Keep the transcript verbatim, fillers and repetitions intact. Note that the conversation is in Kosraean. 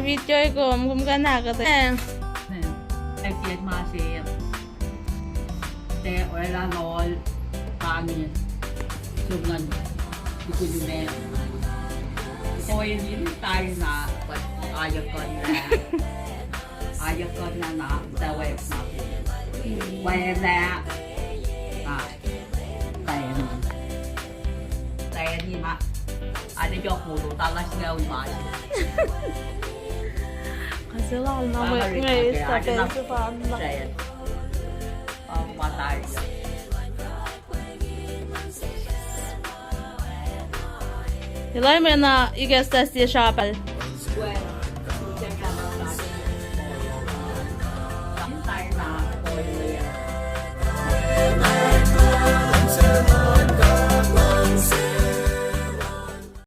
Video kom, kom kuh in ahkuhtweyac. Ac tiac ma se, tiac orwaclah lal, pa inge, som ngan, tukun me. Koeni tari na, but ayuck kuh na. Ayuck kuh na na, tawek na. Waclah. Ah. Tani. Tani ma. Ane joku lu talas nga un ma. Kasi lal na mwe nge ista pensu pa na. Ang matari. Ilai mena ikestas ye shapal.